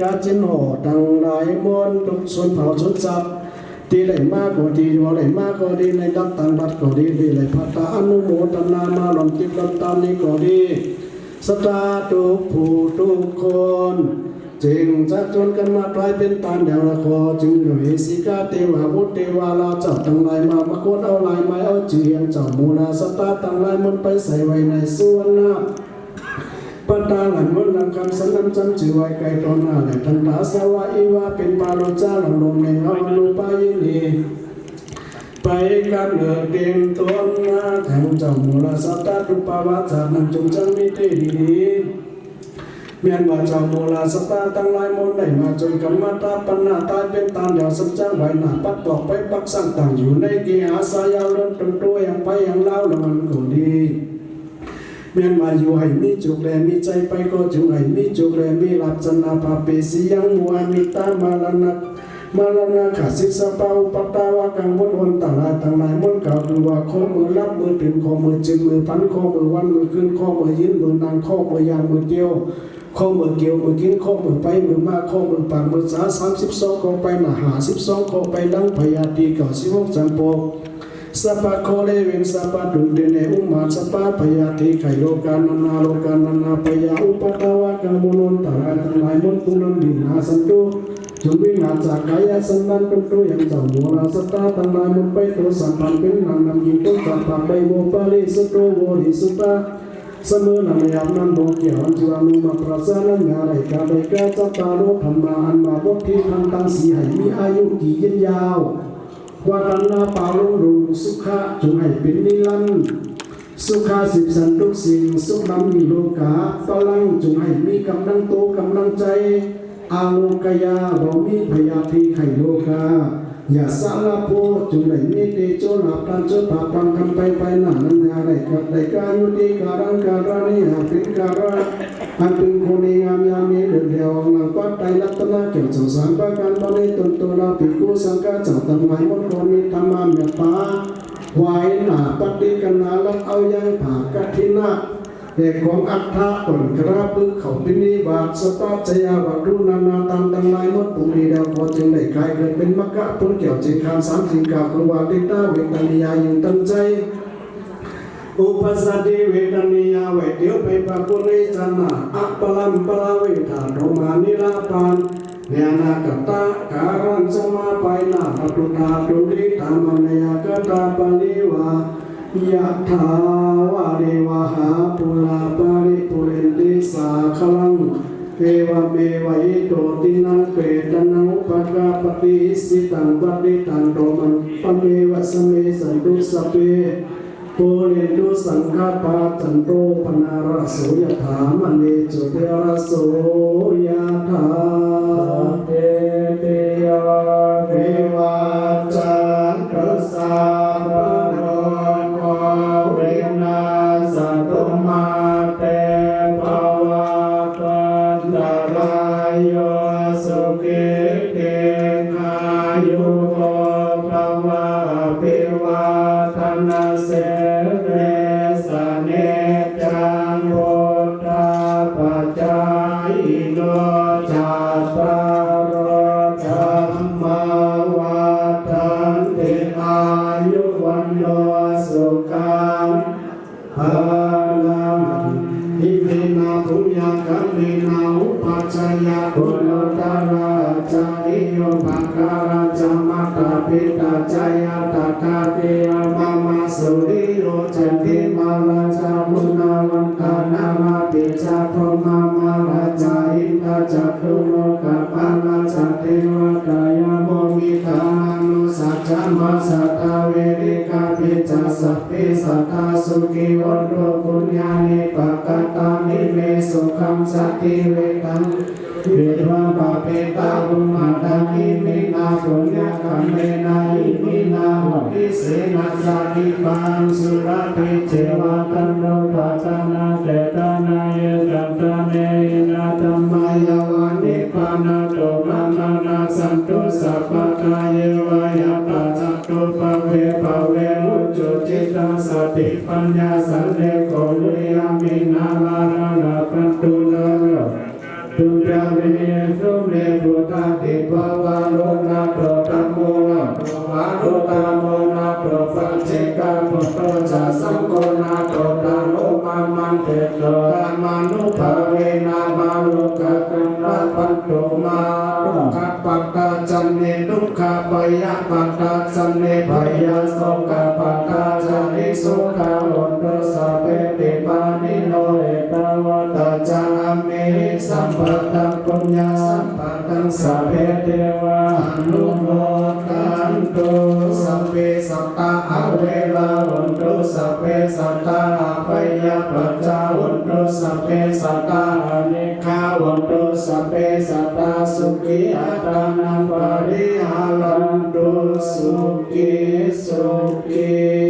ກາຈິນຫໍ່ທັງຫຼາຍມວນ ທຸກຊົນເຜົ່າຊົນຊາດ ທີ່ໄດ້ມາກໍດີ ບໍ່ໄດ້ມາກໍດີ ໃນວັດຕ່າງວັດກໍດີ ໄດ້ໄດ້ພັດຕາອະນຸໂມທະນາ ມາຮ່ວມຈິດຮ່ວມທານນີ້ກໍດີ ສັດທາທຸກຜູ້ທຸກຄົນ ຈຶ່ງຈະຈວນກັນມາຖວາຍເປັນທານແລ້ວລະ ຂໍຈຶ່ງດ້ວຍສິກາເທວະ ບຸດເທວະ ລາຊາທັງຫຼາຍມາ ມາກວດເອົາລາຍໄມ້ເອົາຊື່ ແຫ່ງເຈົ້າມູລະສັດທາທັງຫຼາຍ ໝົດໄປໃສ່ໄວ້ໃນສຸວັນນະ ປະຕາງອັນເມີນນຳຄຳສັນນຳຈຳຈື່ໄວ້ໄກຕໍ່ໜ້າ ແລະທັນຕາສະວະອີວາ ເປັນປາໂລຈາລະລົມແຫ່ງເຮົາອະນຸປາຍິນີ ໄປກັບເໜີເຕັມຕົນນາ ແຫ່ງເຈົ້າມູລະສັດທາທຸກພາວະຈາດນັ້ນ ຈົ່ງຈັ່ງມີແຕ່ດີດີ ແມ່ນວ່າເຈົ້າມູລະສັດທາທັງຫຼາຍມວນ ໄດ້ມາຈວນກັນມາຖາປະນາຕາຍເປັນທານແລ້ວ ສັນຈາໄວ້ໜ້າປັດອອກໄປປັກສ້າງຕັ້ງຢູ່ໃນເກຫາສາຍາວເລີນຕົນໂຕ ແຫ່ງໄປແຫ່ງລາວລະມັນກໍດີ ແມ່ນວ່າຢູ່ໃຫ້ມີໂຈກແລມີໄຊ ໄປກໍຈົ່ງໃຫ້ມີໂຈກແລມີລາບ ຊະນະພາເປສີຍັງ ມຸຫະມິດຕາ ມາລະນະ ມາລະນະຂ້າສິກສະປາ ອຸປັດຕາວະກັງວົນວົນຕະລາຍທັງຫຼາຍ ມົນກ່າວຄືວ່າ ຂໍເມີຫຼັບເມີຕື່ນ ຂໍເມີຈື່ນເມີຝັນ ຂໍເມີວັນເມີຄືນ ຂໍເມີຢືນເມີນັ່ງ ຂໍເມີຍ່າງເມີຕຽວ ຂໍເມີກ່ຽວເມີກິນ ຂໍເມີໄປເມີມາ ຂໍເມີປາກເມີສາ ສາມສິບສອງ ຂໍໄປໜ້າ ຫ້າສິບສອງ ຂໍໄປຫຼັງ ພະຍາທິ ເກົ້າສິບຫົກ ຈຳພວກ ສັບພະເຄເລເວນ ສັບພະດຸນເຕເນ ອຸມມາດ ສັບພະພະຍາທິ ໄຂ້ໂລການານາ ໂລການານາ ພະຍາອຸປັດຕະວະກັງວົນວົນຕະລາຍທັງຫຼາຍ ມົນປຸງນຳວິນາສັນຕຸ ຈົ່ງວິນາສຈາກກາຍະສັນດານຕົນໂຕ ແຫ່ງເຈົ້າໂມລະສັດທາທັງຫຼາຍ ໝົດໄປໂຕສາມພັນເປັນນາງນຳຍິງຕົ້ນສາມພັນໃບໂມປາລິສຸດໂຕໂວລິສຸດທາ ສະເໝີນະໃນອາບນ້ຳບໍ່ແກ້ວ ອັນຊື່ວ່ານຸມະປະສານະຍາໄດ້ກາໄດ້ກາ ຈັດຕາໂລທຳມາ ອັນວ່າບົດທີ່ທຳທັງສີ່ໃຫ້ມີອາຍຸທີ່ຍືນຍາວ ວັດທະນະປາລຸງລຸງ ສຸຂະ ຈົ່ງໃຫ້ເປັນນິລັນ ສຸຂາສິບສັນທຸກສິ່ງ ສຸຂຳວິໂລກາ ພະລັງ ຈົ່ງໃຫ້ມີກຳລັງໂຕກຳລັງໃຈ ອາໂລກະຍາ ບໍ່ມີພະຍາທິໄຂ້ໂລກາ ຢາສາລາໂພ ຈົ່ງໄດ້ມີເຕໂຈລາບຕານໂຈພາບປັງຄຳໄປໄປໜ້ານັ້ນ ຫາໄດ້ກັບໄດ້ກາ ຍຸຕິກາລັງກາລານິ ຫາກເປັນກາລະ ອັນເປັນຄົນດີງາມຍາມມີເດີດແດວອອກນາງປັດໄຕລັດຕະນະແກ້ວເຈົ້າສາມປະການ ບັດນີ້ຕົນໂຕລາພິກຂຸສັງຄະເຈົ້າທັງຫຼາຍໝົດ ກໍມີທຳມະເມດຕາ ໄວ້ໜ້າປະຕິກະນາ ລັກເອົາຍັງຜ້າກະຖິນນະ ແລະຂອງອັດຖະ ຕົ້ນກະລະພຶກເຂົ້າປິນິບາດ ສະປະຊະຍະວັດຖຸນານາທານທັງຫຼາຍໝົດ ປຸງດີແລ້ວກໍຈຶ່ງໄດ້ກາຍເກີດເປັນມັກກະຜົນແກ້ວເຈັດຂັ້ນສາມສິ່ງກາຄືວ່າ ຕິດຕາເວທະນິຍາ ຍິ່ງຕັ້ງໃຈ ອຸປັດສະຕິເວທະນິຍາ ໄວ້ຕຽວໄປປາກົດໃນຊາດໜ້າ ອະປະລັມປະລາເວທາ ໂຕມານິລາປານ ເນນະກະຕະກາລັນສະມາ ພາຍໜ້າປະຕຸທາຕຸລິທາມະນະຍາກະຕາ ປະລິວາ ຍະຖາວາລິວະຫາປູລາ ປະລິປູເຣນຕິສາຄະລັງ ເອວະເມວະອິໂຕ ຕິນັງເປຕານັງ ອຸປະກາປະຕິ ອິຊິຕັງປະຕິຕັງ ຕຸມະງ ປະເມວະສະມິດສັນຕຸ ສັບເພ ປູເຣນຕຸ ສັງກະປາ ຈັນໂຕ ປະນະລະໂສ ຍະຖາ ມະນີ ໂຈຕິລະໂສ ຍະຖາ ສະພພີຕິໂຍ ວິວັດຈັນຕຸ ສັບພະໂລໂກ ວິນາສະຕຸ ມາເຕ ພະວັດ ຕະລາໂຍ ສຸຂີ ດີຄາຍຸໂກ ພະວະ ອະພິວາທະນະສີລິສະເນຈະ ພຸດທະປະຈາຍິໂນ ຈັດຕາໂລ ທຳມາ ວັດທັນຕິ ອາຍຸ ວັນໂນ ສຸຂັງ ພະລັງ ອິມິນາ ປຸນຍະກຳມິນາ ອຸປັດຊະຍະຄຸນໂນຕະລະ ອາຈາລິໂຍ ປະກາລະຈະ ມາຕາປິຕາຈະ ຍາຕະກາຕິຍາ ມາມະສຸລິໂຍ ຈັນຕິມາລາຈະ ມຸນນາວັນຕານາລາປິຈະ ພົມມະມາລາຈະ ອິນທາຈະ ຕຸໂລກະປາລາຈະ ເທວະຕາຍາ ໂມມິຕາມະນຸສາຈະ ມາສະທາເວລິກາປິຈະ ສະ ເພສັດທາ ສຸຂີ ໂຫນຕຸ ປຸນຍານິ ປະກະຕານິ ເມ ສຸຂັງ ຊາຕິ ເວທະນາ ວິດວະ ປະເພຕາ ໂອມະດານິ ອິມິນາ ປຸນຍະກຳເມນະ ອິມິນາ ໂຫຕິ ເສນະ ຊາຕິ ປະຫັງ ສຸລະພິ ເຈວະ ກັນໂນ ປະຕານາ ເຈຕານາ ເຍ ສັນຕາເນ ເອນະ ທຳມາ ຍາວະ ນິບພານະໂຕ ມາມະນັດສັນຕຸ ສັບພະກາ ເຍວະ ຍະຖາ ສັນຕຸ ພະເວ ພະເວ ມຸດຈຸ ຈິດຕັງ ສະຕິ ປັນຍາ ສັນເລໂກ ວິລິຍະ ມິນາ ລານາ ລະພັນຕຸ ນະໂຣ Puññakkhettaṃ jagimiṃ suṃ me. Buddhādhipavaro nātho, dhammo nātho varuttamo, nātho paccekabuddho ca, saṅgho nāthottaro mamaṃ. Tesottamānubhāvena mārokānaṃ labhantu mā. Dukkhappattā ca niddukkhā, bhayappattā ca nibbhayā, sokappattā ca nissokā, hontu sabbepi pāṇino. Ettāvatā ca amhehi sambhataṃ puññasampadaṃ, sabbe devānumodantu. Sabbe sattā averā hontu, sabbe sattā abyāpajjhā hontu, sabbe sattā anīghā hontu, sabbe sattā sukhī attānaṃ pariharantu. Sukhī sukhī